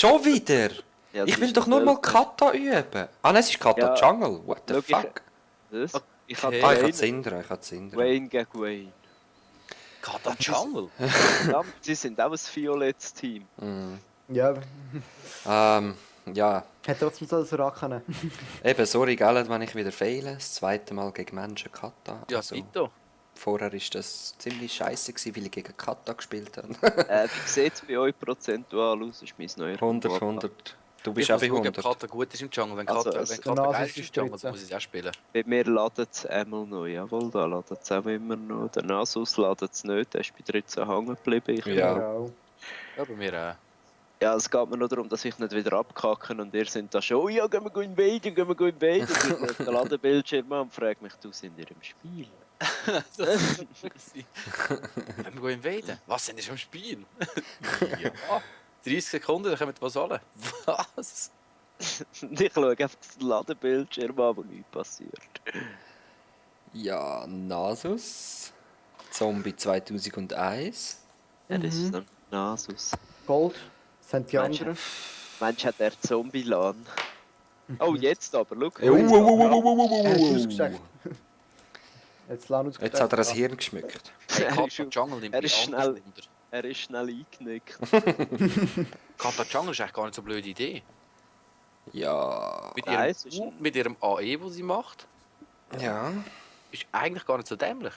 Schon wieder? Ja, Ich das will ist doch nur mal das Kata üben. Ah nein, es ist Kata Ja, Jungle. What the schau, fuck? Das? Ich Ah, habe ich kann Wayne, zindern. Wayne gegen Wayne. Kata Jungle? Verdammt, sie sind auch ein violettes Team. Ja, Ja. hätte trotzdem so das Racken. Eben, sorry, gell, wenn ich wieder fehle. Das zweite Mal gegen Menschen Kata. Ja, Also, Tito. vorher war das ziemlich scheiße, weil ich gegen Kata gespielt habe. Wie sieht es bei euch prozentual aus? Ist mein neuer 100, Rekord. 100. Du bist Ich auch bei muss schauen, ob 100. Kata gut ist im Jungle. Wenn Also, Kata, es- wenn Kata Nase geil ist ist im Jungle, Spritze. dann muss ich es auch spielen. Bei mir ladet es einmal noch. Jawohl, da ladet es auch immer noch. Der Nasus ladet es nicht. Der ist bei 13 hängen geblieben. Ich Ja. Auch. Ja, bei mir auch. Ja, es geht mir nur darum, dass ich nicht wieder abkacke und ihr sind da schon, oh ja, gehen wir invaden, gehen wir invaden. Und ich schaue den Ladebildschirm an und frage mich, du, sind ihr im Spiel? Das ist wirklich. Wenn wir invaden? Was sind die schon im Spiel? Ja. 30 Sekunden, dann können wir was holen. Was? Und ich schaue einfach den Ladebildschirm an, wo nichts passiert. Ja, Nasus. Zombie 2001. Ja, das ist ein Nasus. Gold, das sind die Mensch. anderen. Mensch, hat er Zombie-Lan. Oh, jetzt aber, schau. Er ist ausgesteckt. Jetzt lass uns Jetzt hat er das Hirn geschmückt. Hey, Er Kata ist schon- Jungle nimmt er mich ist anders schnell. Wunder. Er ist schnell eingenickt. Kata Jungle ist eigentlich gar nicht so eine blöde Idee. Ja. Mit Nein, ihrem, es ist ein- mit ihrem AE, wo sie macht, Ja. ist eigentlich gar nicht so dämlich.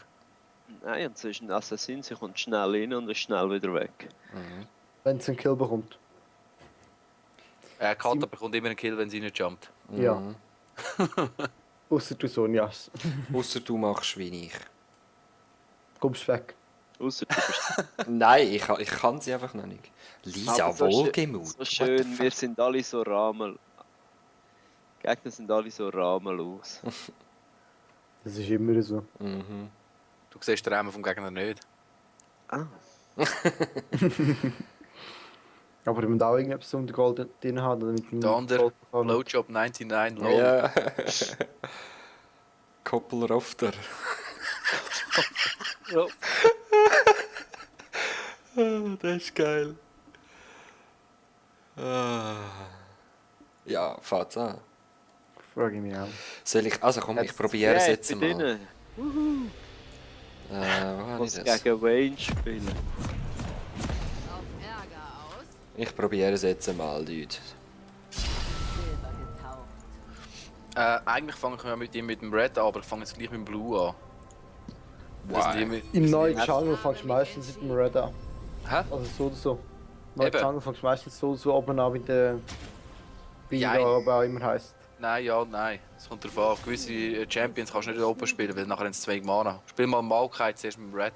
Nein, und sie ist ein Assassin, sie kommt schnell rein und ist schnell wieder weg. Wenn es einen Kill bekommt. Kata bekommt immer einen Kill, wenn sie nicht jumpt. Ja. Außer du Sonjas. Außer du machst wie ich. Kommst weg. Außer du bist Nein, ich kann sie einfach noch nicht. Lisa, Aber so wohlgemut. so What the schön, fuck? wir sind alle so Rahmen. Gegner sind alle so rahmenlos. Das ist immer so. Mhm. Du siehst den Rahmen vom Gegner nicht. Ah. Aber wenn man auch irgendetwas um den Gold drin hat, dann mit dem Der andere, Gold kann- Blowjob 99, low. Ja. Koppelrofter. Ja. Das ist geil. Ja, fahrt's an. Frage ich mich auch. Soll ich. Also komm, ich probiere es jetzt mal. Denen, Wo habe ich was das? gegen Wayne spielen. Auf Ärger aus, Ich probiere es jetzt mal, Leute. Silber getaucht. Eigentlich fange ich ja mit ihm mit dem Red an, aber ich fange jetzt gleich mit dem Blue an. Wir sind immer- wir Im sind neuen immer- Jungle fängst du meistens mit dem Red an. Hä? Also so oder so. Neuen Eben. Jungle fängst du meistens so oder so oben an mit der... Wie Ja, er aber auch immer heisst. Nein, ja, nein. Es kommt darauf an. Auf gewisse Champions kannst du nicht Open spielen, weil nachher haben sie 2 Mana. Spiel mal Maokai zuerst mit dem Red.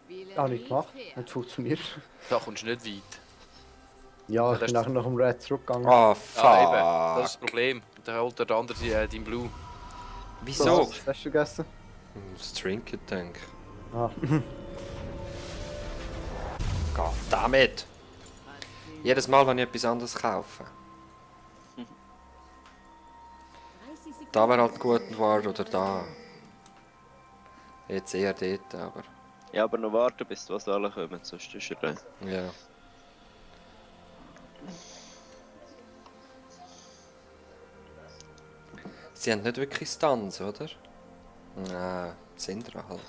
Spiele Auch nicht wie gemacht. fair. Nicht funktioniert. Da kommst du nicht weit. Ja, ich das bin nachher nach dem Red zurückgegangen. Ah, Ja, eben. Das ist fuck. das Problem. Und dann holt der andere dein Blue. Wieso? Was hast du gegessen? Das Trinket, denke ich. Ah. Goddammit! Jedes Mal, wenn ich etwas anderes kaufe. 30 Sekunden. Da wäre halt gut geworden oder da. Jetzt eher dort, aber. Ja, aber noch warten, bis die alle kommen, sonst ist er rein. Ja. Sie haben nicht wirklich Stunts, oder? Nein, Sindra halt.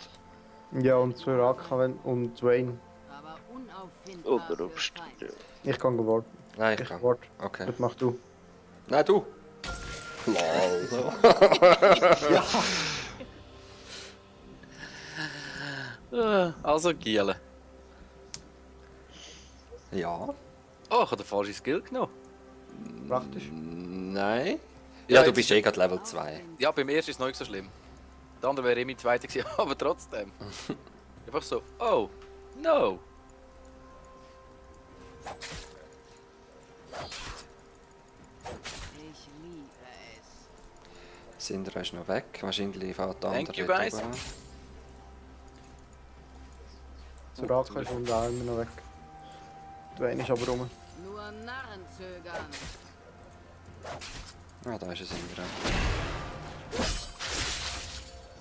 Ja, und Soraka und Wayne. Aber unauffindbar Oder für obst. Feinde. Ich kann geworden. Nein, ich Ich kann. warte. Okay. Das machst du. Nein, du! Lol. Also Giele. Ja. Oh, ich habe den falschen Skill genommen. Praktisch. Nein. Ja, Ja, du jetzt- bist eh gerade Level 2. Ja, beim ersten ist es noch nicht so schlimm. Der andere wäre eh mein zweiter gewesen, aber trotzdem. Einfach so, oh, no. Ich liebe es. Sindra ist noch weg. Wahrscheinlich fährt der Thank andere you, dort guys. oben an. Soraka ist und auch immer noch weg. Wayne ist aber rum. Nur Narren zögern. Ah, da ist ein Sindra.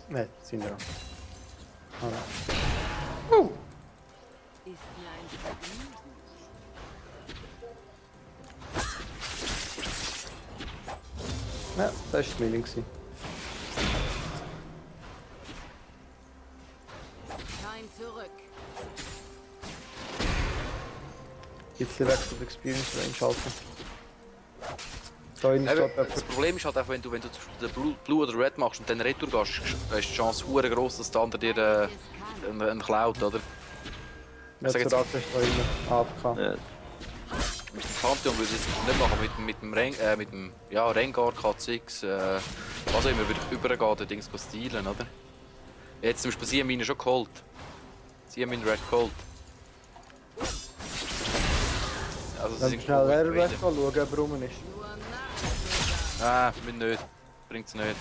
Nein, sind wir. Ah, Ist mir ein Vergnügen. Ja, das war Milling. Kein Zurück. Jetzt direkt auf Experience reinschalten. Da innen Eben, steht das jemand. Problem ist halt auch, wenn du den Blue oder Red machst und dann Retour gehst, ist die Chance hure groß, dass der andere dir Es kann. einen klaut, oder? Ja, sag zur jetzt- Rache ist da innen. AFK. Ja. Mit dem Pantheon würde ich es nicht machen, mit dem Rengar, K6, was auch immer, würde ich übergehen, den Dings stealen, oder? Jetzt zum Beispiel, sie haben meine schon geholt. Sie haben meinen Red geholt. Also, Dann schnell leer weg schauen, ob er rum ist. Nur Narrenzögern. Ah, mir nicht. Bringt's nicht.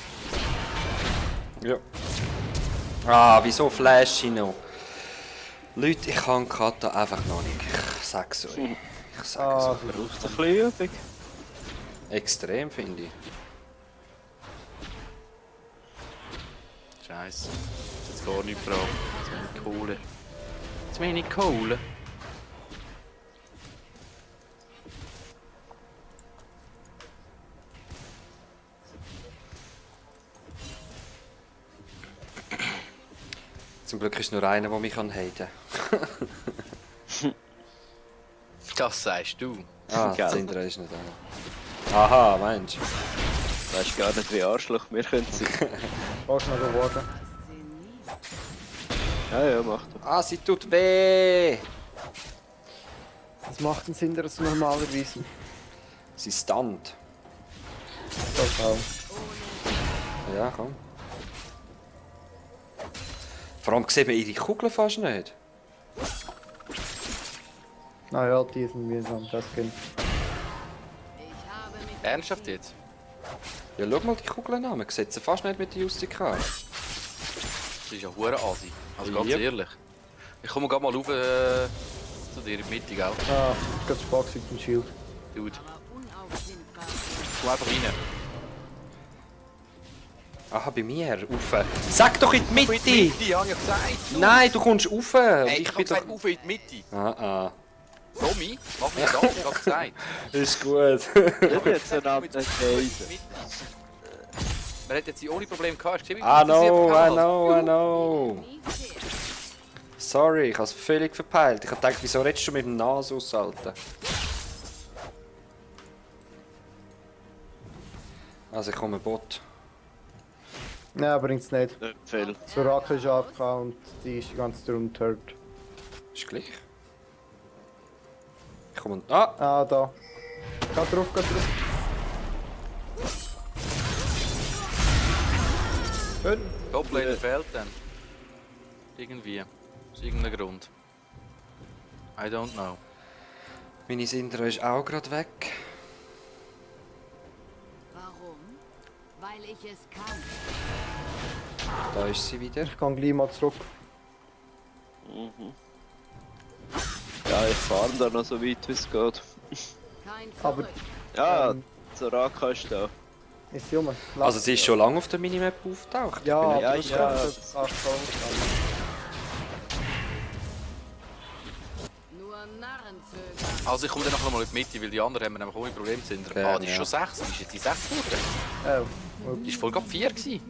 Ja. Ah, wieso Flash noch? Leute, ich kann Kata einfach noch nicht. Ich sag's euch. Ich sag's Ah, euch. Braucht ein bisschen Übung. Extrem, finde ich. Scheiße. Jetzt gar nicht gebraucht. Zu wenig Kohle. Zu wenig Kohle. Zum Glück ist nur einer, der mich haten kann. Das sagst du. Ah, Gell. Zindra ist nicht da. Aha, Mensch. Du weißt gar nicht, wie Arschloch wir können sein. Kannst du noch geworden. Fasziniert. Ja, mach doch. Ah, sie tut weh! Was macht denn Sinn, das normalerweise? Sie stunt. Das auch. Ja, komm. Vor allem sieht man ihre Kugeln fast nicht. Naja, die sind mühsam, das geht. Ich habe mit Ernsthaft jetzt? Ja, schau mal die Kugeln an, man sieht sie fast nicht mit der Justika. Das ist ja hure Asi. Also ganz Yep. ehrlich. Ich komme gerade mal rauf zu dir in die Mitte, gell? Ah, ich gehe Sparks mit dem Shield. Dude. aber unauffindbar. Komm einfach rein. Aha, bei mir, rauf. Sag doch in die Mitte! Mitte, habe ich gesagt. Nein, du kommst rauf! Hey, Und ich ich bin bin doch... rauf in die Mitte. Ah, Tommy, mach mich das, ich hab's gesagt. ist gut. Ich jetzt einander Mit der Käse. Mitte. Man hätte jetzt sie ohne Probleme gehabt. Hast du gesehen, wie I gut sie know, einfach I know, I know. Nie fair. Sorry, ich hab's völlig verpeilt. Ich hab gedacht, wieso redest du mit dem Nasus, Alter? Also ich komme Bot. Nein, bringt's nicht. Nicht viel. Soraka ist AFK und die ist die ganze Zeit rumturnt. Ist gleich. Ich komme... Ah! Ah, da. Geht drauf, geht drauf. Gut. Toplane fehlt dann. Irgendwie. Aus irgendeinem Grund. I don't know. Meine Sindra ist auch gerade weg. Warum? Weil ich es kann. Da ist sie wieder. Ich kann gleich mal zurück. Ja, ich fahre da noch so weit, wie es geht. Kein Aber- Zurück. Ja, Soraka ist da. Ist sie um? Also sie ist schon lange auf der Minimap auftaucht. Ja, Ich bin aber nicht- ja, das ja. könnte das AFK Nur Narrenzögern. Also ich komme dann nachher mal in die Mitte, weil die anderen haben nämlich ohne Probleme sind. Ja, Ah, die ist ja. schon 6. Die ist jetzt die 6 geworden. Oh. Die ist voll gerade 4 gewesen.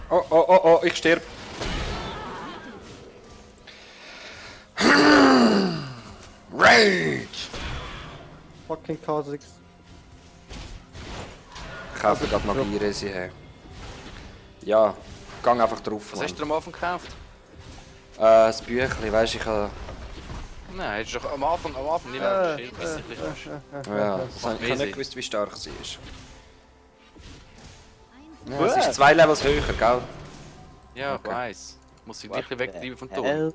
Oh, oh, oh, oh, ich sterb. Rage! Fucking K6. Ich kaufe gerade Magie-Resi her. Ja, gang einfach drauf. Was Mann. hast du am Anfang gekauft? Das Büchlein, weisst du, ich habe... Nein, hast du doch am Anfang nicht mehr das Schild, bis du ein bisschen kannst. Ja, das habe ich mehr nicht Sinn. gewusst, wie stark sie ist. Ein Ja, sie ist 2 Levels höher, gell? Ja, ich Okay. weiss. Muss sie gleich wegtreiben vom Turm. Hell.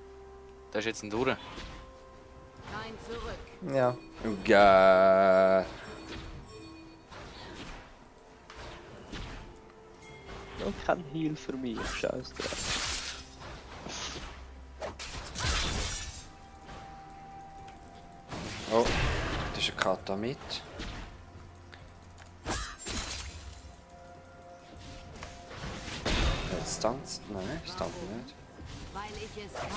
Der ist jetzt ein durch. Kein Zurück. Ja. Geil. Und kein Heal für mich, scheiß drauf. Oh, das ist ein Kata mit. Jetzt tanzt. Nein, es tanzt nicht. Weil ich es kann.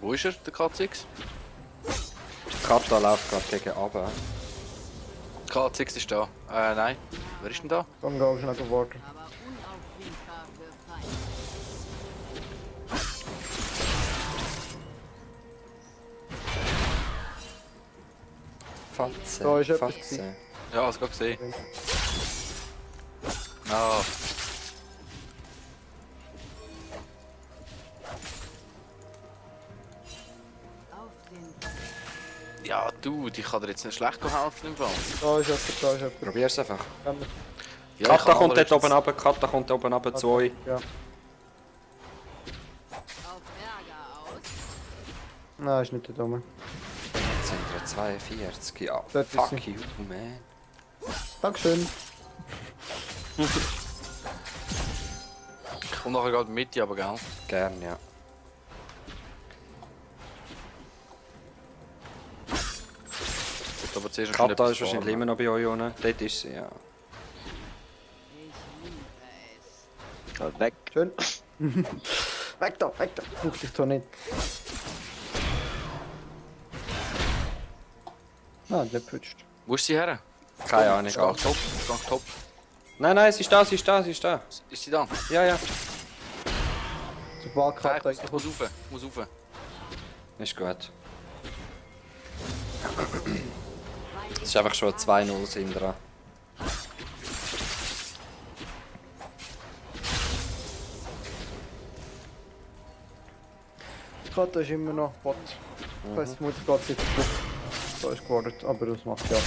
Wo ist er, der K6? Der Kata läuft gerade gegen runter. K6 ist da. Nein. Wer ist denn da? Dann geh schnell geworden. aber unauffindbar für Feind. Fatze. Da ist etwas Fatze. Ja, hast du gerade gesehen. Ah, Auf den ja, du, ich kann dir jetzt nicht schlecht helfen im Fall. Da ist jemand, da ist jemand. Probier's einfach. Kann man- Ja, ich Kata kann kommt dort allerhöchstens- oben runter, Kata kommt oben runter, 2. Ja. auf Ärger aus. Nein, ist nicht der Dumme. Jetzt sind wir 42. Ja, Dort ist fuck sie. you, man. Dankeschön. Ich komme nachher gerade mit, aber gell? Gern, ja. Gut, aber zuerst Kata etwas ist wahrscheinlich fahren. immer noch bei euch unten. Dort ist sie, ja. Ich liebe es. Halt weg. Schön. Weg da, weg da. Brauch dich doch nicht. Ah, nicht geputscht. Wo ist sie her? Keine Ahnung. Ist ganz top, ist ganz top. Nein, nein, sie ist da, sie ist da, sie ist da. Ist sie da? Ja, ja. Sobald Nein, Kata ich muss rauf, ich muss rauf. Ist gut. Es ist einfach schon 2-0 sind dran. Kata ist immer noch Bot. Ich weiss, die Mutter geht jetzt drauf. Da ist gewartet, aber das macht ja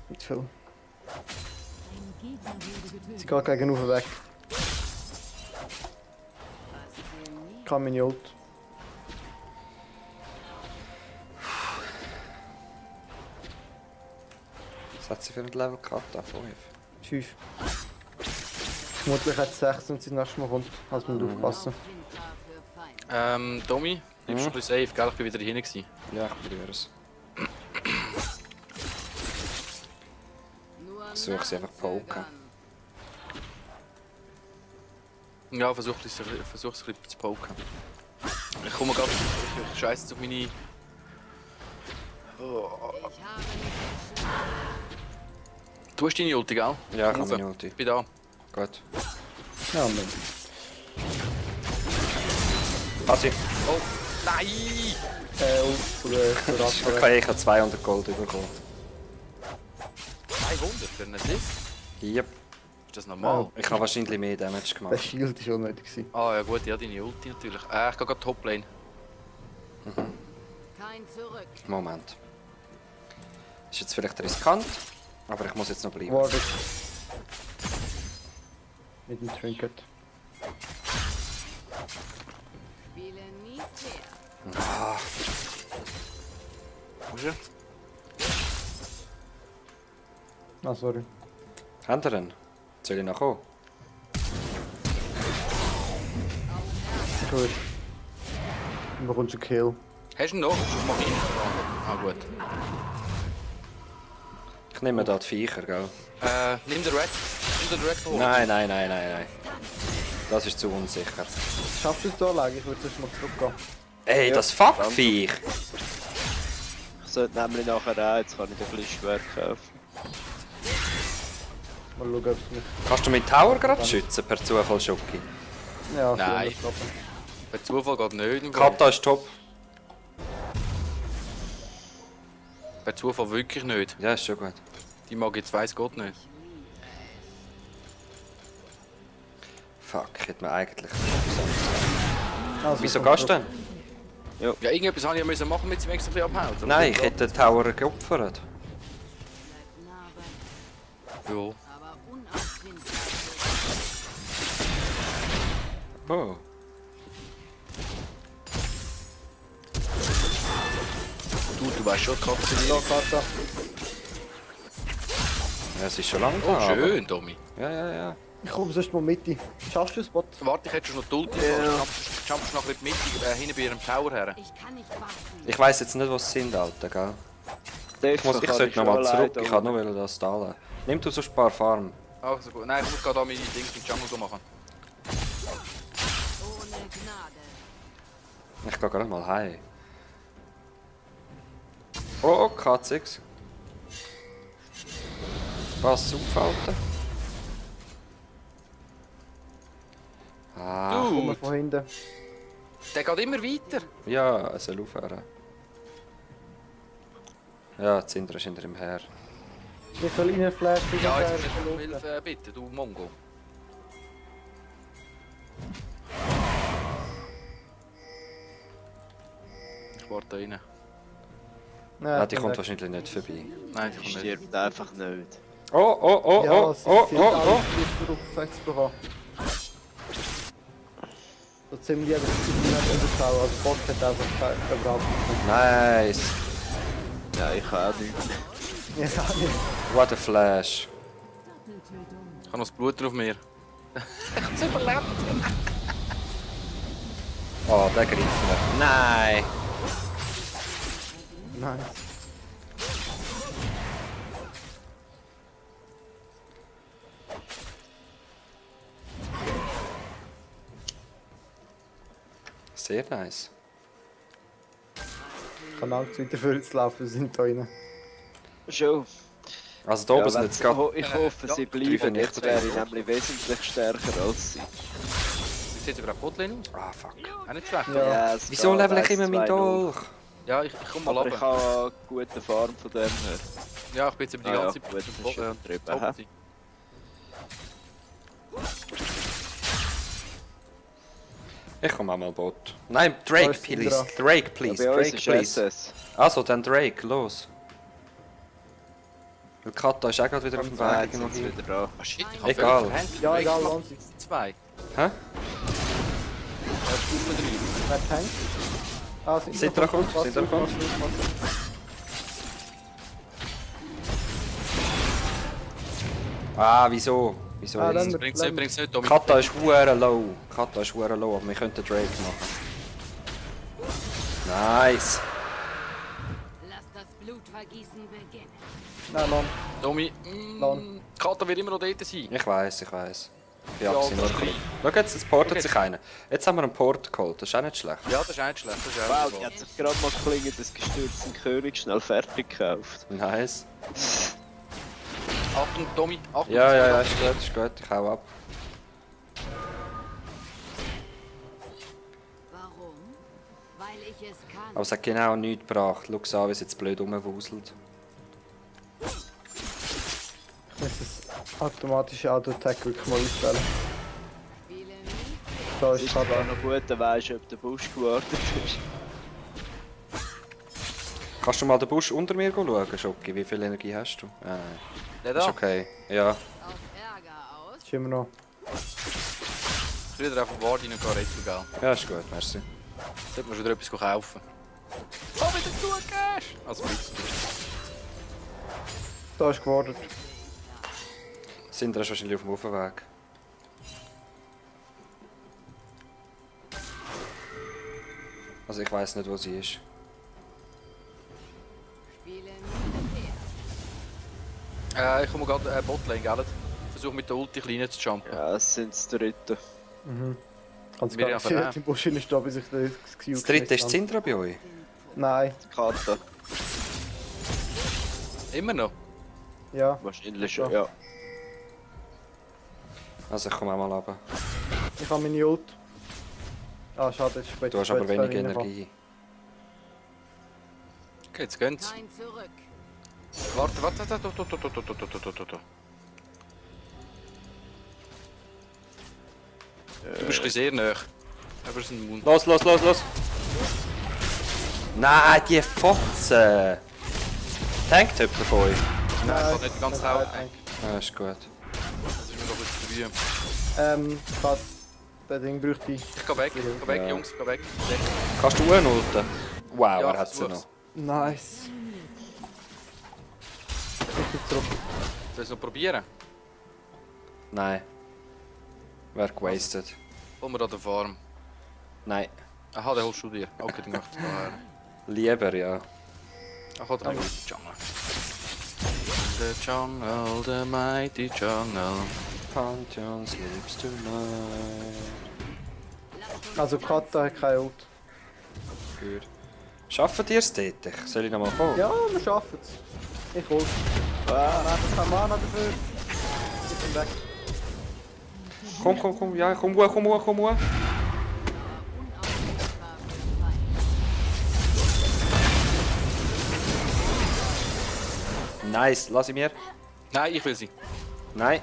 nicht viel. Sie geht gegen den weg. Kann meine Ult. Was hat sie für ein Level gehabt? 5. 5. Vermutlich hat es 6 und sie das nächste Mal kommt. Also man aufpassen. Unauffindbar für Feind. Tommy, du bist Mhm. ein bisschen safe, gell? Ich bin wieder hinten gewesen. Ja, ich probiere es. Nur Versuch sie einfach poken. nachzögern. Ja, versuch es ein bisschen zu poken. Ich komme gerade, ich scheiße jetzt auf meine... Oh. Ich habe nicht geschlafen. Du hast deine Ulti, gell? Ja, ich Rauf. habe meine Ulti. Ich bin da. Gut. Ja, Mann. Passi. Oh, nein! Ult für Das ist Rafa. okay, ich habe 200 Gold bekommen. 200 für einen Assist? Yep. Ist das normal? Ich habe wahrscheinlich mehr Damage Der gemacht. Shield war unnötig gewesen. Ah ja gut, ja, deine Ulti natürlich. Ich gehe gerade Toplane. Kein Zurück. Moment. Ist jetzt vielleicht riskant, aber ich muss jetzt noch bleiben. Wartet. Mit dem Trinket. Spiele nie fair. Ah, Wo ist er? Ah, sorry. habt ihr ihn? Soll ich noch kommen? Gut. Und bekommst einen Kill. Hast du ihn noch? Ich mach ihn. Ah gut. Ich nehme da die Viecher, gell? Nimm den Red. Nimm den Red hoch. Nein, nein, nein, nein, nein. Das ist zu unsicher. Schaffst du es da, Lag? Ich würde erst mal zurückgehen. Ey, das Fuck-Viech! Ich sollte nämlich nachher auch, jetzt kann ich ein bisschen schwer kaufen. Mal schauen, ob es mich... Kannst du mit Tower gerade schützen, per Zufall, Schoki? Ja, Nein. ich glaube. Per Zufall geht nicht. im Fall. Kata ist top. Per Zufall wirklich nicht. Ja, ist schon gut. Die mag jetzt weiss Gott nicht. Fuck, ich hätte mir eigentlich... Also, Wieso gehst du denn? Ja, irgendetwas habe ich ja müssen machen, damit sie wenigstens ein bisschen abhaut. oder? Nein, ich hätte den Tower geopfert. Bleib nah bei mir, Ja. aber unauffindbar für Oh. Du weißt schon, die Katze Da, Kata. Ja, es ist schon lange Oh, da, aber- schön, Tommy. Ja, ja, ja. Ich komme sonst mal mit. Schaffst du es, Bot? Warte, ich hätte schon noch die Ulti. Jumpst noch ein bisschen mit, hinten bei ihrem Tower her. Ich kann nicht warten. Ich weiss jetzt nicht, was sie sind, Alter, gell? Ich sollte nochmal zurück, ich kann nur das da. Nimm du so ein paar Farm. Also gut. Nein, ich muss gerade meine Dings im Jungle machen. Ohne Gnade. Ich gehe gerade mal heim. Oh, K6. Pass aufhalten. Ah, Kommen Dude, von hinten. der geht immer weiter. ja, er soll aufhören. Ja, die Syndra ist hinter ihm her. Ich soll reinflashen. Ja, jetzt musst du um Hilfe bitten, du Mongo. Ich warte da rein. Ah, die kommt wahrscheinlich nicht vorbei. Nein, die Die kommt nicht. stirbt einfach nicht. Oh, oh, oh, Ja, oh, sie oh, sind oh, alle oh. auf 6 bekommen. So ziemlich jeder nicht überschauen. Also Bot hat einfach überhaupt nicht. Nice. Ja, ich kann auch nicht. Ja, nicht. What a flash. Ich habe noch das Blut drauf mir. Oh, der greift mir. Nein. Nice. Sehr nice. Ich kann Angst weiter vorwärts laufen, sind da rein. Schon. Also da oben Ja, sind jetzt gerade... ich hoffe, sie drei bleiben. Jetzt Vernichter. wäre ich nämlich wesentlich stärker als sie. Wie sieht sogar Botlane aus? Ah, fuck. Auch nicht schlecht. Ja. es Wieso geht level ich immer meinen 1-2-0. Dolch? Ja, ich komm mal Aber ich runter. habe eine gute Farm von dem her. Ja, ich bin jetzt über die Ah ja, ganze gut, das ist schon drüber, Top hä? gewesen. Ich komme auch mal Bot. Nein, Drake, Da ist please. Syndra. Drake, Ja, please. bei uns Drake, ist please. SS. Also, dann Drake, los. Weil Kata ist auch gerade wieder auf dem Ah, Weg. jetzt irgendwo sind sie hin. wieder dran. Ah shit, ich Egal. hab völlig Ja, egal, verhängt. lass sie. 2. Hä? Ja, Stufe 3. Wer tankt? Ah, Syndra kommt, Syndra kommt. Ah, wieso? Wieso Ah, jetzt? dann- Bringt's nicht, Domi. Kata ist hure low. Kata ist hure low, aber wir könnten Drake machen. Nice. Lass das Blutvergießen beginnen. Nein, Mann. Domi, Lan. Kata wird immer noch dort sein. Ich weiß, ich weiß. Ich Ja, hab sie nur das ein bisschen. Schau jetzt portet Okay. sich einer. Jetzt haben wir einen Port geholt, das ist auch nicht schlecht. Ja, das ist auch nicht schlecht. Das ist auch Wow, nicht die hat sich gerade mal klingend des gestürzten König schnell fertig gekauft. Nice. Achtung, Domi, Achtung. Ja, ja, ja, ist gut, ist gut. Ich hau ab. Warum? Weil ich es kann. Aber es hat genau nichts gebracht. Schau an, wie es jetzt blöd rumwuselt. Ich muss das automatische Auto-Attack wirklich mal ausstellen. Spiele nicht. Da Es ist ist gerade aber noch gut, dann weisst du, ob der Busch gewartet ist. Kannst du mal den Busch unter mir schauen, Schocki? Wie viel Energie hast du? Nein. Nicht Ist da. okay. Ja. Auf Ärger aus. ist immer noch. Ich will dir einfach Ward rein gehen, Retro, gell? Ja, ist gut, merci. Sollte man schon wieder etwas kaufen. Oh, wieder zugehst! Also, bitte. Da ist gewartet. Syndra ist wahrscheinlich auf dem Aufweg. Also ich weiß nicht, wo sie ist. Spiele nicht Ich komme gerade Botlane, gell? Versuche mit der Ulti klein zu jumpen. Ja, es sind das dritte. Kannst Wir gar einfach nicht im Busch hineinstehen, bis ich das Q Das dritte ist geschmissen Syndra bei euch. habe. Nein, Kata. Immer noch? ja. Wahrscheinlich schon, ja. Also ich komme auch mal runter. Ich habe meine Ult. Ah, schade, jetzt ist spät. Du hast aber wenig Energie. Okay, jetzt geht's. kein Zurück. Warte. Du bist ein bisschen sehr nah. Aber es ist ein Mund. Los, los, los, los! Nein, die Fotze! Tankt jemand von euch? Nein, ich kann nicht die ganze Zeit. Ah, ist gut. Das ist mir noch ein bisschen zu früh. Gerade das Ding bräuchte ich. Ich geh weg, Ja. Jungs, ich geh weg. Kannst du unulten? Wow, Ja, er hat sie versuch's. noch. Nice. Ich bin zurück. Soll ich es noch probieren? Nein. Wäre gewastet. Hol mir da den Farm. Nein. Aha, den holst du dir. Okay, dann möchte ich daher. Lieber, ja. Ach, hat er noch die Jungle. The jungle, the mighty jungle. Pantheon sleeps tonight. Also Kata hat keine Ult. Gut. Schaffen ihr es dort? Soll ich noch mal kommen? Ja, wir schaffen es. Ich hol's. Nein, kein Mana dafür. Ich bin weg. Komm, ja, komm hoch. Unaufhaltbar für Feind. Nice, lass ich mir. Nein, ich will sie. Nein.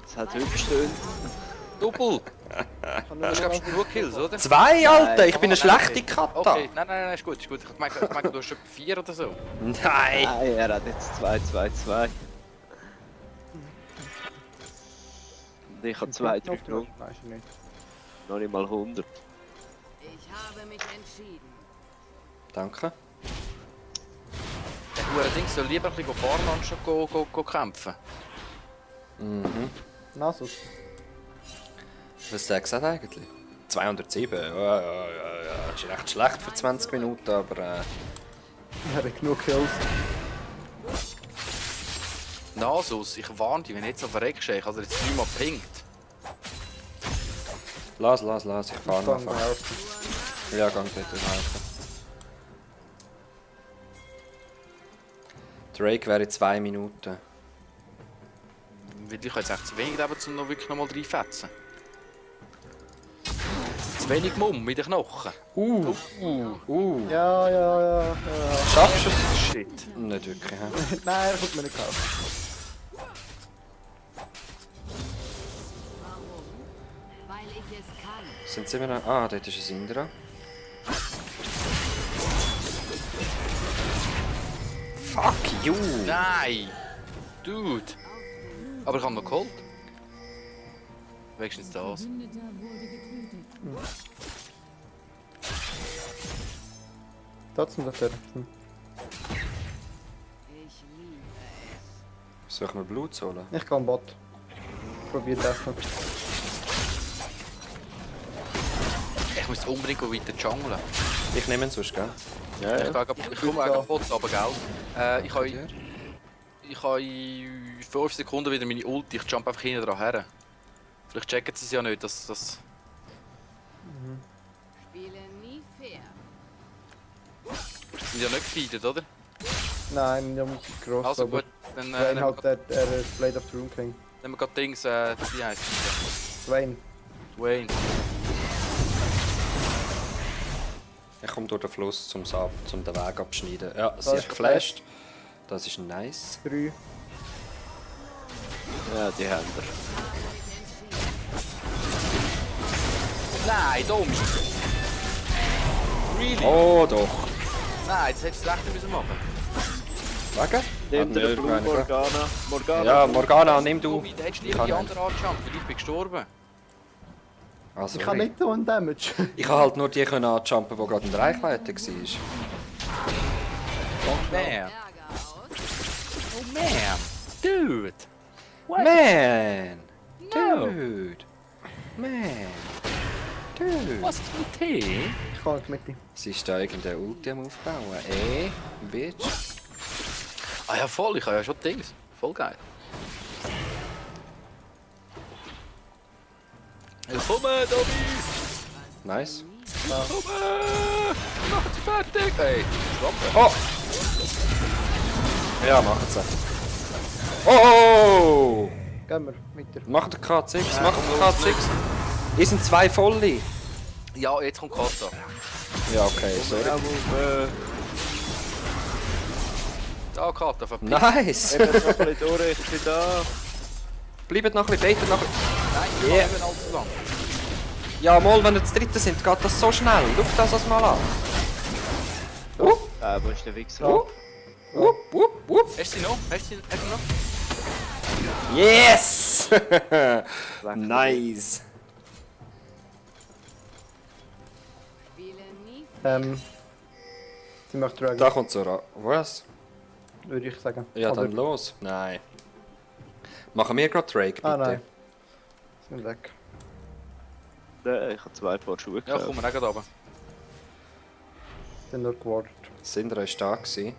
Es hat hübsch gestöhnt. Doppel! Du hast glaubst genug Kills, oder? 2, Alter, ich bin eine Nein, schlechte Kata. Okay, nein, ist gut. Ich meine, du hast schon 4 oder so. Nein. Nein, er hat jetzt 2. Und ich habe 2, 3 genommen. Nein, ist er nicht. Noch nicht mal 100. Ich habe mich entschieden. Danke. Der hure Ding soll lieber ein bisschen farmen und schon go kämpfen. Mhm. Nasus. Was sagst du eigentlich? 207. Ja. Das ist recht schlecht für 20 Minuten, aber Er hat genug Kills. Nasus, ich warne dich, wenn du jetzt auf verreckst, ich habe dir jetzt 3-mal pinkt. lass, ich fahre Dann noch. helfen. Ja, gang dort helfen. Drake wäre in 2 Minuten. Weil ich habe jetzt echt zu wenig geben, um noch wirklich nochmal reinfetzen. Zu wenig Mumm mit den Knochen. Ja. Schaffst du es? Shit. Nicht wirklich, hä? Nein, er kommt mir nicht helfen. Warum? Weil ich es kann. Sind sie immer noch... Ah, dort ist ein Syndra. Fuck you! Nein! Dude! Aber ich habe noch geholt. Wenigstens das. Trotzdem doch der. Ich liebe es. Soll ich mir Blut holen? Ich kann Bot. Probier das noch. Ich muss unbedingt weiter junglen. Ich nehme ihn sonst, gell? Ja, Ich komme auch kaputt, aber gell. Ich habe in 5 Sekunden wieder meine Ulti. Ich jump einfach hinten dran her. Vielleicht checken sie es ja nicht, dass... Spiele nie fair. Sie sind ja nicht gefeedet, oder? Nein, der muss gross. Also aber gut, dann Dwayne nehmen halt der Blade of the Room King. wir gerade Dings, wie heisst es? Dwayne. Wayne. Ich komme durch den Fluss zum den Weg abschneiden. Ja, sie ist ist geflasht. Das ist nice. 3. ja, die haben wir. Nein, dumm! Really? Oh, doch. Nein, das hättest du schlechter müssen machen. Wegen? Nimm Ah, den nö, Blue meine Güte. Morgana. Ja, Morgana, nimm du. Du hättest Ich lieber kann die nicht. andere anjumpen, weil ich bin gestorben. Also, Ich kann nicht so einen Damage. Ich kann halt nur die anjumpen, die gerade in der Reichweite war. Oh man! Ärger aus. Oh man! Dude! Man! No. Dude! Man! Dude! Was ist mit Tee? Ich kann nicht mit ihm. Sie ist da irgendeine Ulti am Aufbauen. Bitch. Ah ja, voll, ich habe ja schon Dings. Voll geil. Willkommen, Dobby! Nice. Willkommen! Machen Sie fertig! Ey, Schlampe! Oh! Ja, machen sie. Oh! Gehen wir mit dir. Macht der K6, macht der K6. Ihr sind 2 volle. Ja, jetzt kommt Kata. Ja, okay, sorry. Da, Kata, verpiss. Nice! Eben noch ein bisschen durch, ich bin da. Bleibt noch ein bisschen, betet noch ein bisschen. Nein, ich Yeah. kann eben allzu lang. Ja, mal, wenn wir das dritte sind, geht das so schnell. Schau das mal an. Wo ist der Wichser? Wupp. Hast du sie noch? Hast du sie noch? Yes! Nice. Spiele nie fair. Sie möchte Dragon, Da kommt so ran. Was? würde ich sagen. Ja, Aber- dann los. Nein. Machen wir gerade Drake, bitte. Ah nein. Sie sind weg. Nein, ich habe 2 Paar Schuhe Ja, gekauft. komm, wir gehen runter. Sie sind nur gewartet. Sindra war da. Gewesen.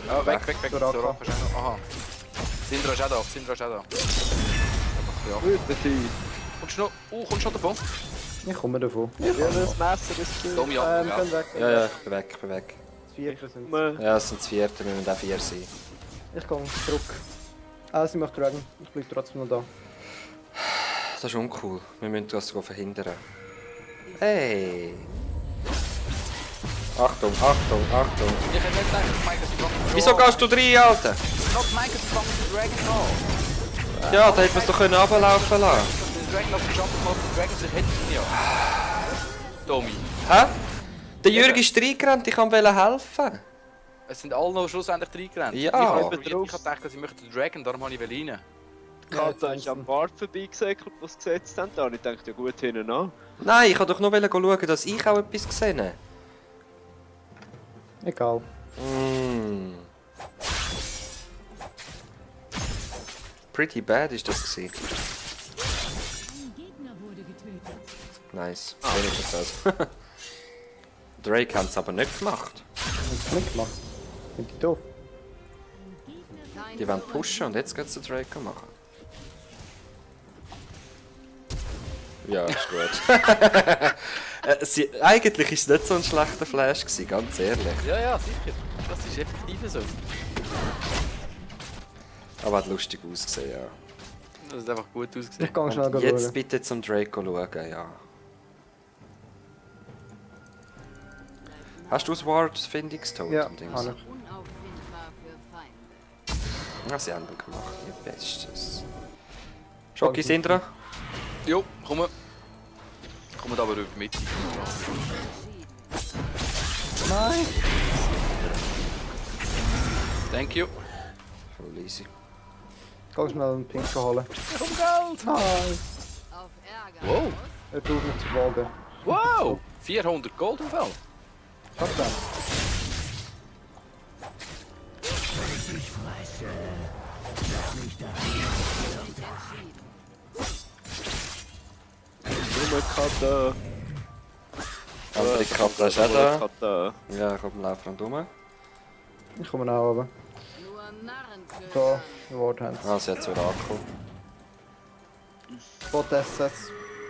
Ja, weg. Soraka. Soraka ist auch noch. Aha. Sindra ist auch da. Kommst du noch? Kommst du noch davon? Ich komme davon. Ja, das Messer ist zu. Dumm, Gehen ja. weg. Ja, ich bin weg. Vierer sind. Ja, es sind das vierte, wir müssen auch 4 sein. Ich gehe zurück. Sie macht Dragon. Ich bleibe trotzdem noch da. Das ist uncool. Wir müssen das verhindern. Hey! Achtung, Achtung, Achtung. Ich hätte nicht gedacht, dass Michael Strong... Wieso gehst du rein, Alter? Noch Michael Strong den Dragon an. Ja, da hätte man es doch runterlaufen lassen. Den Dragon auf den Jump gemacht, den Dragon sich hätten ja. Tommy. Hä? Der Jürg ist reingerannt, ich wollte helfen. Es sind alle noch schlussendlich reingerannt. Ja. Ich habe gedacht, dass ich möchte den Dragon, darum habe ich rein. Kata ist am Bart vorbeigesäckelt, was sie gesetzt haben. Da habe ich gedacht, ja gut, hinten an. Nein, ich wollte doch nur schauen, dass ich auch etwas gesehen habe. Egal. Pretty bad ist das gewesen. Ein Gegner wurde getötet. Nice, wenigstens das. Drake hat es aber nicht gemacht. Hast du nicht gemacht? Sind die doof? Kein Die wollen pushen und jetzt geht es zu Drake machen. Ja, ist gut. Eigentlich war es nicht so ein schlechter Flash gewesen, ganz ehrlich. Ja, ja, sicher. Das ist effektiv so. Aber hat lustig ausgesehen, ja. Das hat einfach gut Ich ausgesehen. gehe schnell Und jetzt schauen. bitte zum Drake schauen, ja. Hast du das Ward-Findungstotem? Ja, Dings? habe ich. unauffindbar für Feinde. Ja, sie haben ihn gemacht, ihr Bestes. Schocki, sind dran? Jo, komm. Kommt aber über die Mitte. Nein! Thank you. Voll easy. Ich gehe schnell einen Pink holen. Komm Geld! Nein! Auf Ärger Wow. aus. Er tut mich zu Boden. Wow! 400 Gold im Fall. Schaut dann. Nummer Kata. Andere Karte ist auch da. Kata. Ja, komm, lauf rundherum. Ich komme auch runter. Nur Narren Da, für Wardhands. Ah, sie hat zu Orakel. Bot SS.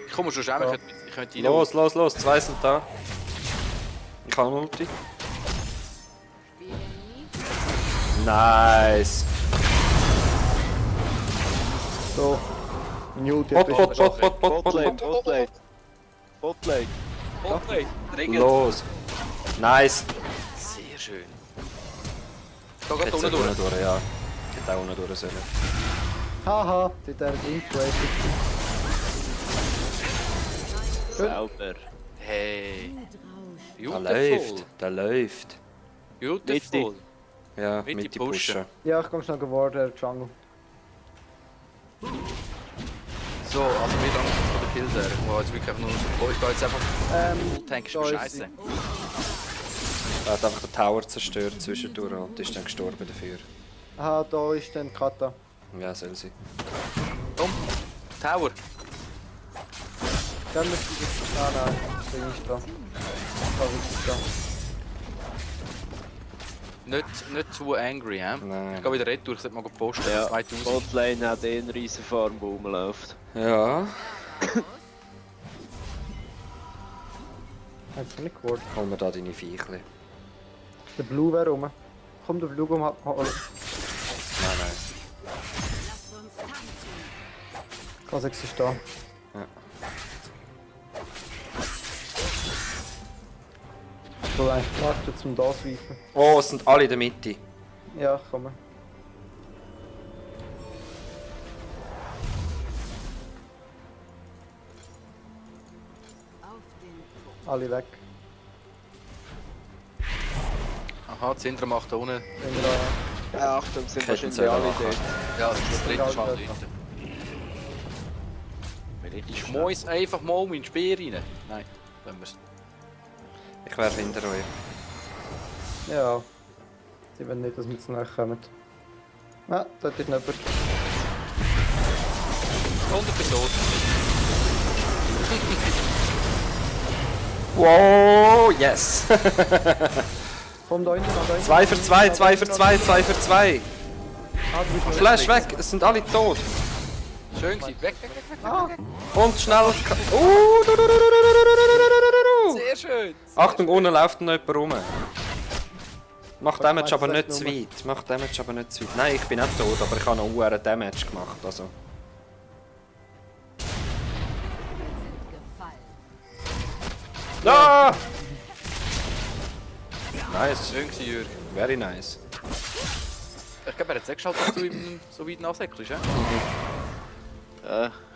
Ich komme schon schämen, Ja. ich könnte rein. Los, los, los, 2 sind da. Ich habe Multi. Spielen nie Nice. So. Newt, Bot, jetzt Bot, bist du. Bot, Bot, Bot, Bot, Botlane, Bot. Botlane. Botlane. Okay, dringend. Los. Nice. Sehr schön. Da Geht geht unten unten durch. durch, ja. Geht auch unten durch sollen. Haha, der Intro. Sauber. Hey. Blut rauscht. Der Beautiful. läuft, der läuft. Beautiful. Ja, Mitte mit die pushen. pushen. Ja, ich komme schnell geworden, Jungle. So, also wir danken von der Kills her. Ich muss jetzt wirklich einfach nur so. Ich gehe jetzt einfach. Tank ist da mir ist scheiße. sie. Er hat einfach den Tower zerstört zwischendurch und ist dann gestorben dafür. Aha, da ist dann Kata. Ja, soll sie. Komm, Tower. Dann müsste ich das... Ah nein, bin ich dran. Da ist sie da. Nicht zu angry, hä? Nein. Ich gehe wieder retour, ich sollte mal posten. Ja, 2000. Botlane hat eh einen riesen Farm, wo rumläuft. Ja, Hat sie nicht geworden. holen wir da deine Viechli. Der Blue wäre rum. Komm, der Blue holen. Nein, nein. Lasst uns tanzen. Kha'Zix ist da. Ja. Ich will eigentlich warten, zum da swipen. Oh, es sind alle in der Mitte. Ja, ich komme. Auf den Punkt. Alle weg. Aha, die Sindra macht da unten. Sind wir da, ja. Ja, Achtung, sind Ketten wahrscheinlich soll alle machen. dort. Ja, das ist das dritte Ja, Mal ja. dort. Ich schmeiß einfach mal meinen Speer rein. Nein, wenn wir's. Ich wäre hinter euch. Ja. Sie wollen nicht, dass wir zu nahe kommen. Ah, dort ist jemand. 100 tot. Wow, yes! Komm da hinten, da hinten. 2 für 2, 2 für 2, 2 für 2. Ah, du bist noch Flash weg, es sind alle tot. Schön gewesen. Weg, weg, weg, weg. Ah, Und schnell. Sehr schön. Achtung, unten läuft noch jemand rum. Mach Ich Damage weiss aber es nicht zu nicht weit. Mach Damage aber nicht zu weit. Nein, ich bin nicht tot, aber ich habe noch einen Damage gemacht. Also. Gefallen. Ah! Nice. Schön gewesen, Jürgen. Very nice. Ich glaube, er hat es echt geschafft, dass du ihm so weit nachsäckelst, ja?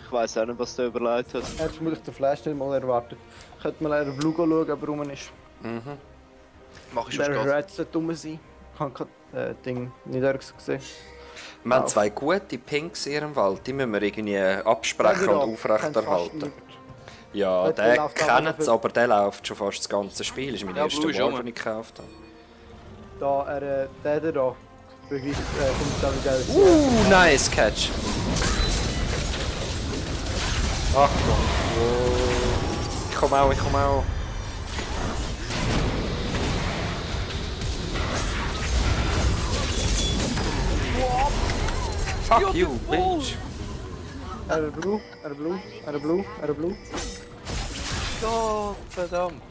Ich weiss auch nicht, was du überlegt hast. Hättest du vermutlich den Flash nicht mal erwartet. Könnte man leider Blue schauen, ob er rum ist. Mach ich schon Der Spaß. Red sollte dumm sein. Ich habe kein Ding nicht erst gesehen. Wir haben zwei gute Pinks in ihrem Wald. Die müssen wir irgendwie absprechen Ja, und aufrechterhalten. Ja, Der der läuft auch kennt noch es, für- aber der läuft schon fast das ganze Spiel. Das ist mein Ja, erster Blue ist War, rum. den ich gekauft habe. Da, der da. Begriff, kommt dann Geld. Nice Catch. Achtung. Ich komme auch, ich komme auch. Fuck you, bitch. Blue. Gott, verdammt.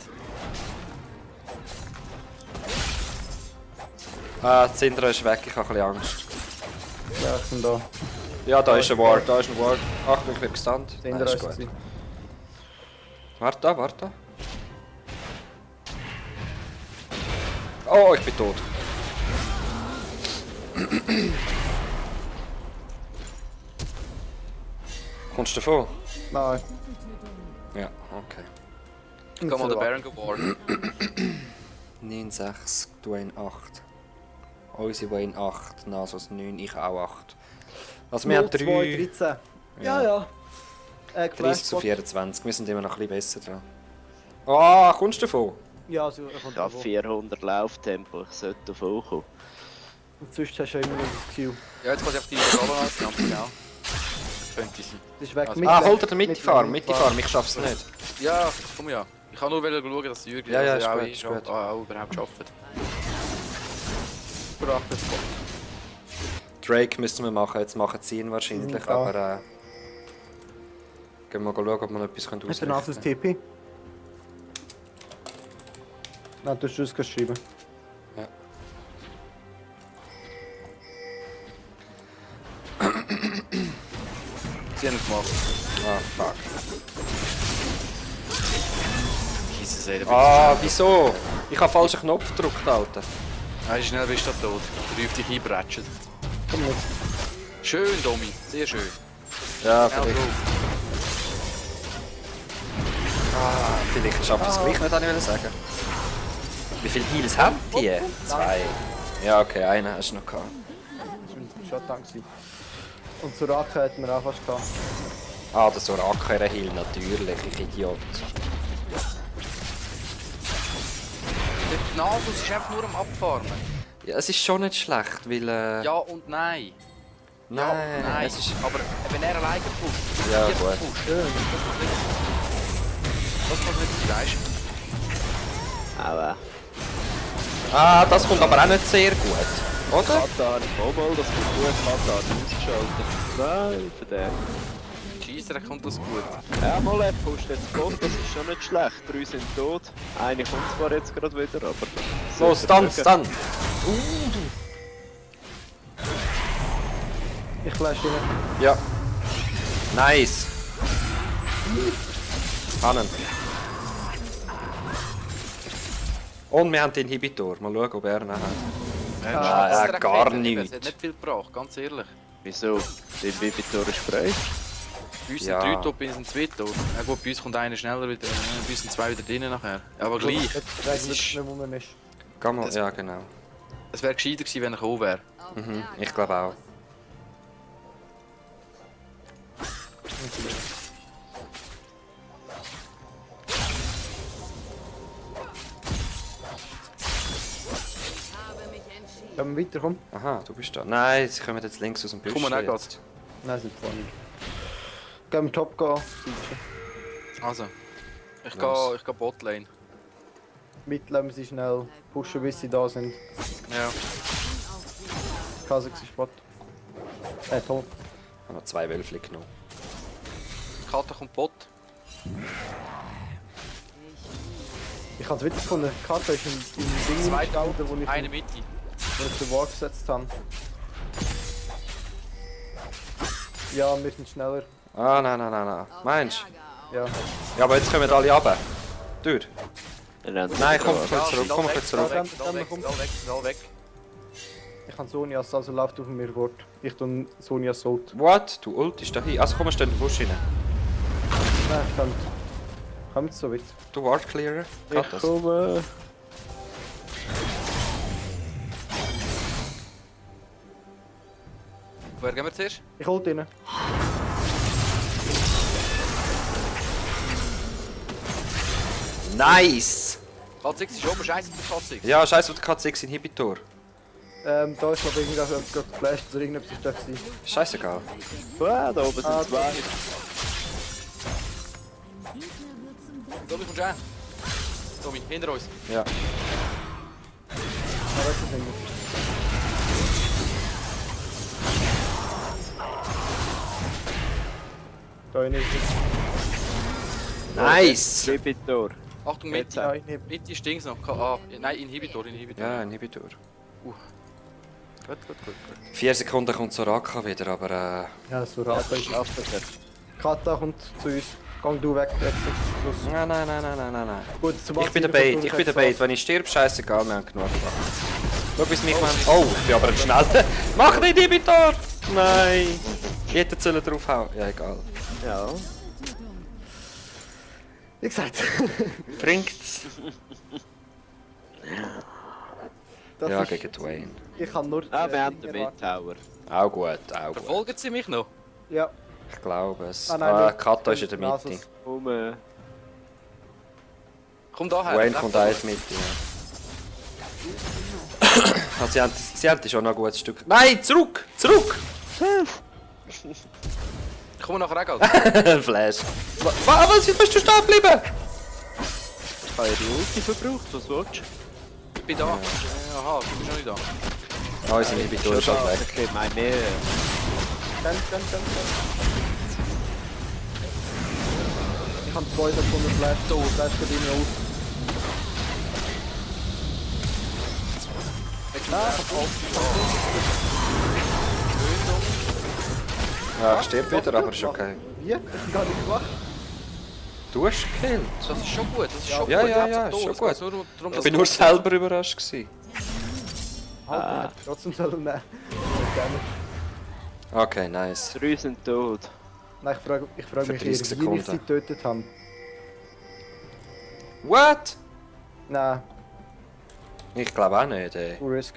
Ah, Syndra ist weg, ich habe ein bisschen Angst. Ja, ich bin da. Ja, da ist ein Ward, da ist ein Ward. Achtung, ich bin gestunt. Nein, Syndra ist ist gut. es. Warte da, warte. Oh, ich bin tot. Kommst du davon? Nein. Ja, okay. Ich kann mal den Baron gewarnt. 9,6, Dwayne 8. Unsere Wayne 8, Nasos 9, ich auch 8. Also wir haben 2, 3, 13. Ja, ja. 30 zu 24, wir sind immer noch ein bisschen besser dran. Ah, kommst du davon? Ja, also, er kommt Ich habe davon. 400 Lauftempo, ich sollte davon kommen. Und sonst hast du ja immer noch das Q. Ja, jetzt kann ich auf die Rolle aus, ganz genau. Das könnte sein. Das ist weg Also- mit Ah, Lane. holt er den Mittifarm, Mit Mittifarm, ich schaff's nicht. Ja, komm ja. Ich kann nur schauen, dass Jürgen Ja, ja, also ist auch, gut, ich ist gut. auch überhaupt schafft. Bracht es. Drake müssen wir machen, jetzt machen sie ihn wahrscheinlich, Ja. aber gehen wir mal schauen, ob wir noch etwas Hat er noch das ausrichten TP? Nein, du hast es geschrieben. Ja. Sie haben es gemacht. Ah, fuck. Jesus, ey, da bin Ah, ich wieso? Ich habe falschen Knopf gedrückt, Alter. schnell. Schnell bist du tot. Der auf dich einbretschen. Komm mit. Schön, Domi. Sehr schön. Ja, Genau vielleicht. drauf. Vielleicht schaffe ich es gleich nicht, wollte ich sagen. Wie viele Heals haben die? 2. Ja, okay, einen hast du noch gehabt. Das war schon Dank gewesen. Und Soraka hätten wir auch fast gehabt. Ah, der Soraka Heal, natürlich, ich Idiot. Der Nasus ist einfach nur am Abfarmen. Ja, es ist schon nicht schlecht, weil... Ja und nein. nein, Ja und nein. es ist... Aber wenn er alleine pusht, Ja, vier gut. pusht, das kann nicht sein, weißt du? Aua. Ah, das kommt aber auch nicht sehr gut, oder? Katar, oh mal, das kommt gut, Katar, ausgeschaltet. Nein, für den. Scheisser kommt das gut. Ja, mal, er pusht jetzt Bot, das ist schon nicht schlecht. 3 sind tot. Eine kommt zwar jetzt gerade wieder, aber... So, Stun, Stun! Ich flash ihn. Ja. Nice! Hannen. Und wir haben den Inhibitor. Mal schauen, ob er ihn hat. Ja, gar Es nichts. hat nicht viel gebracht, ganz ehrlich. Wieso? Der Inhibitor ist frei. Bei uns Ja. sind 3 tot, bei uns sind 2 tot. Ja gut, bei uns kommt einer schneller wieder, bei uns sind 2 wieder drinnen nachher. Aber gleich. Jetzt Es weiß ich ist- nicht, wo man ist. Geh mal, Das- ja genau. Es wäre gescheiter gewesen, wenn er gekommen wäre. Mhm, ich glaube auch. Habe mich entschieden. Können wir weiterkommen? Aha, du bist da. Nein, sie kommen jetzt links aus dem Büschel. Komm mal nicht jetzt. Nein, sind vorne. Gehen wir Top gehen. Also. Ich Los. gehe Botlane. Mit lassen wir sie schnell pushen, bis sie da sind. Ja. Kasix ist Spot. Top. Ich habe noch 2 Wölfli genommen. Kata kommt Bot. Ich habe es wieder gefunden. Kata ist im Ding Zwei gestanden, wo ich Eine Mitte. den Wall gesetzt habe. Ja, wir sind schneller. Ah, nein. Meinst du? Ja. Ja, aber jetzt kommen alle runter. Durch. Nein, Nein, komm zurück, komm zurück. Schnell weg. Ich habe Sonias, also läuft auf mir fort. Ich tue Sonias Ult. What? Du ultist da hin. Also komm, steh in den Busch rein. Nein, stimmt. Kommt so weit. Du Ward Clearer. Geht Ich das? komme. Wer gehen wir zuerst? Ich hol ihn. Nice! K6 ist oben, scheiße der K6. Ja, scheiße, der K6 Inhibitor. Da ist glaube ich irgendwas gerade geflasht oder irgendetwas ist da gewesen. Scheißegal. Ah, da oben sind zwei. Ein Gegner wird zum Deck. Tommy, kommst du her? Tommy, hinter uns. Ja. Ah, das ist nicht. Da ist nicht. Nice! Inhibitor. Achtung, Jetzt, Mitte. Ja, ich nehme. Mitte ist Dings noch. Nein, Inhibitor. Ja, Inhibitor. Gut. 4 Sekunden kommt Soraka wieder, aber Ja, so Rata ist Kata kommt zu uns. Gang du weg, jetzt. Schluss. Nein. Gut, Ich bin der Bait, Wenn ich sterbe, scheißegal, wir haben genug gemacht. Schau, wie es mich macht. Oh, ich bin aber ein schneller. Mach den Inhibitor! Nein! Ich hätte Zelle draufhauen. Ja, egal. Ja. Wie gesagt. Bringt's? Das Ja, ist- gegen Dwayne. Ich kann nur. Ah, wir haben den Dinge Mid-Tower. Auch gut, auch gut. Verfolgen sie mich noch? warten. Ja. Ich glaube es. Ah, nein, Ah, nicht. Kata ist in der Mitte. Nasus. Komm daher. Wayne kommt auch in die Mitte, ja. Also, sie haben schon noch ein gutes Stück. Nein, zurück! Zurück! Komm nachher auch gleich. Flash. Was? Wie bist du stehen geblieben? Ich habe ihre Ulti verbraucht, was willst du? Ich bin da. Aha, du bist noch nicht da. Ah, unser Inhibitor ist halt weg. Okay, mein mehr. Ganz. Ich habe 2 Sekunden Flash. So, Flash für deine Ult. Ja, ich stirb wieder, aber ist okay. Wie? Das ist gar nicht gemacht. Du hast gekillt. Das ist schon gut, das ist schon Ja, gut. ja, Ich ja, hab's ist schon tot. Es geht gut. nur darum, Ich dass bin du- nur selber überrascht gewesen. Halt, ich hätte trotzdem sollen nehmen. Okay, nice. 3 sind tot. Nein, ich frage Für mich 30 eher, wie ich Sekunden. sie getötet habe. What? Nein, Ich glaube auch nicht, ey. full risk.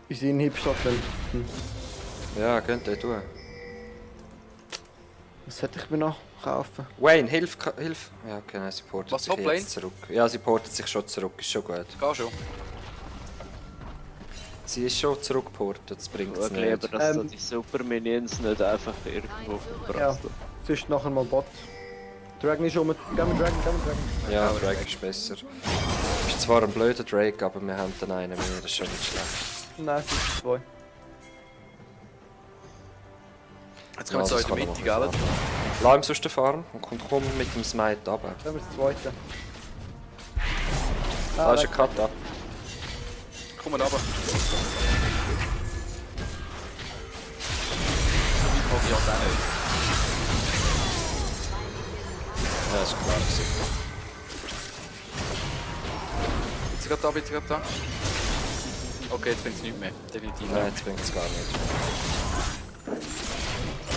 Unsere Inhib-Shot dann. Ja, könnt ihr tun. Was hätte ich mir noch kaufen? Wayne, hilf. Ja, okay, nein, sie portet Was, sich Hoplane? jetzt zurück. Ja, sie portet sich schon zurück, ist schon gut. Geh schon. Sie ist schon zurückgeportet, das bringt es Ich lieber, nicht. dass so die Super Minions nicht einfach irgendwo Ja, verbrasseln. sonst nachher mal Bot. Dragon ist um. Gehen wir Dragon. Ja, Drake ist besser. Ist zwar ein blöder Drake, aber wir haben den einen mehr, das ist schon nicht schlecht. Nein, es sind 2. Jetzt kommen wir so in die das kann Mitte, er gell? machen. Lass ihm sonst den Farm und komm mit dem Smite runter. Dann haben wir das zweite. Da ist ein Cut ab. Komm mal runter. Ich hoffe, auch nicht. Ja, ist klar gewesen. Bitte gerade da. Okay, jetzt bringt es nichts mehr. Definitiv Nein, nicht. jetzt bringt es gar nicht.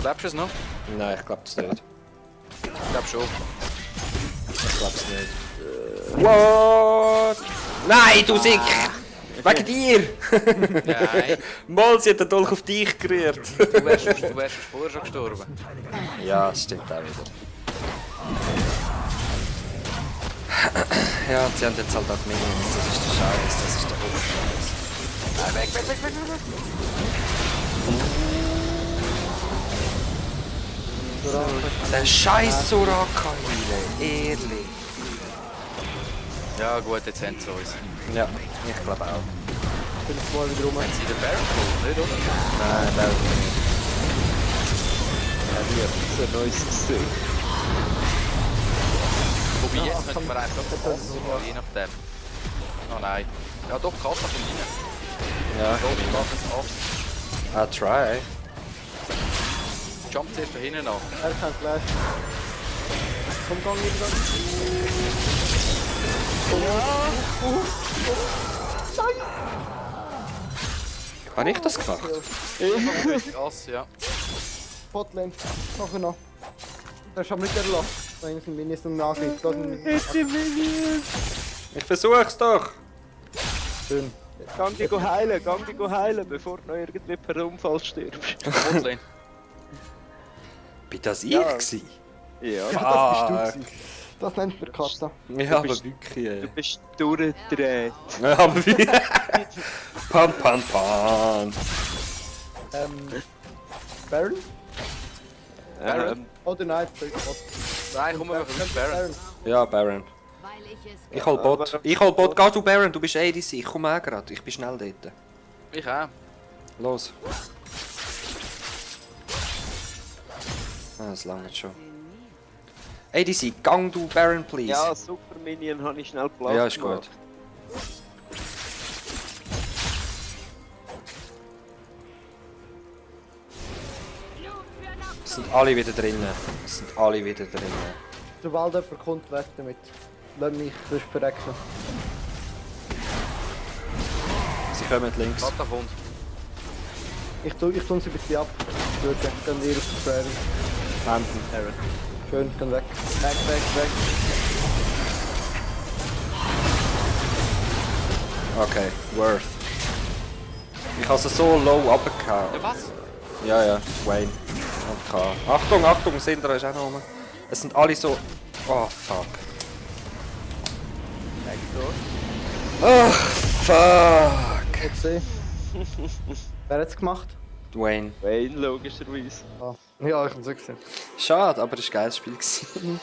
Lebst du es noch? Nein, ich glaube es nicht. Ich glaube schon. Ich glaube es nicht. What? Nein, du Sick! Wegen dir! Nein. Mal, sie hat den Dolch auf dich gerührt. Du wärst vorher schon gestorben. Ja, das stimmt auch wieder. Ja, sie haben jetzt halt auch Minions, das ist der Scheiß, das ist der Oberscheiß. Weg. Der Scheiß Soraka, ehrlich. Ja gut, jetzt haben sie uns. Ja, ich glaube auch. Ich bin jetzt mal wieder rum. Haben sie den Baron geholt, nicht oder? Nein, der nicht. So ein neues Gesicht. Wobei jetzt könnte man eigentlich auch passen, je nachdem. Oh nein. Ja doch, Kassa kommt rein. Ja, Doch, ich mache es ab. I try. Jump zuerst von hinten an. Er kann Flash. Komm, gang wieder. Habe ich das gemacht? Krass, ja. Botlane. Nachher noch. Das ist aber nicht erlassen. Wenn sind Minis und angreift. Ich versuch's doch! Schön. Gang dich heilen, bevor du noch irgendwie per Unfall stirbst. Botlane. Bin das ich Ja. gewesen? Ja, Das bist du gewesen. Das nennt man Kata. Ja, aber bist- wirklich, du ey. bist durchgedreht. Ja, aber wie? Pan, pan, pan. Baron? Baron? Oder nein, Nein, komm, wir machen mit Baron. Ja, Baron. Weil ich es Ich hol Bot. Ich hol Bot. Geh du, Baron, du bist ADC. Ich komme auch grad. Ich bin schnell dort. Ich auch. Los. Ah, das lange schon. ADC, gang du, Baron, please. Ja, super Minion habe ich schnell Platz Ja, ist gemacht. gut. Es sind alle wieder drinnen. Es sind alle wieder drinnen. Sobald jemand kommt, weg damit. Lass mich sonst verrecken. Sie kommen links. Kata kommt. Ich tu sie ein bisschen ab. Gut, dann ihr auf die Baron. Hampton. Schön, dann weg. Weg. Okay, worth. Ich habe sie so low runtergehauen. Ja, was? Ja, ja, Wayne. Okay. Achtung, Achtung, Sindra ist auch noch rum. Es sind alle so... Oh, fuck. Oh, fuck. Jetzt sehen. Wer hat's gemacht? Wayne. Wayne, logischerweise. Ah. Ja, ich hab's auch gesehen. Schade, aber es war ein geiles Spiel. gewesen.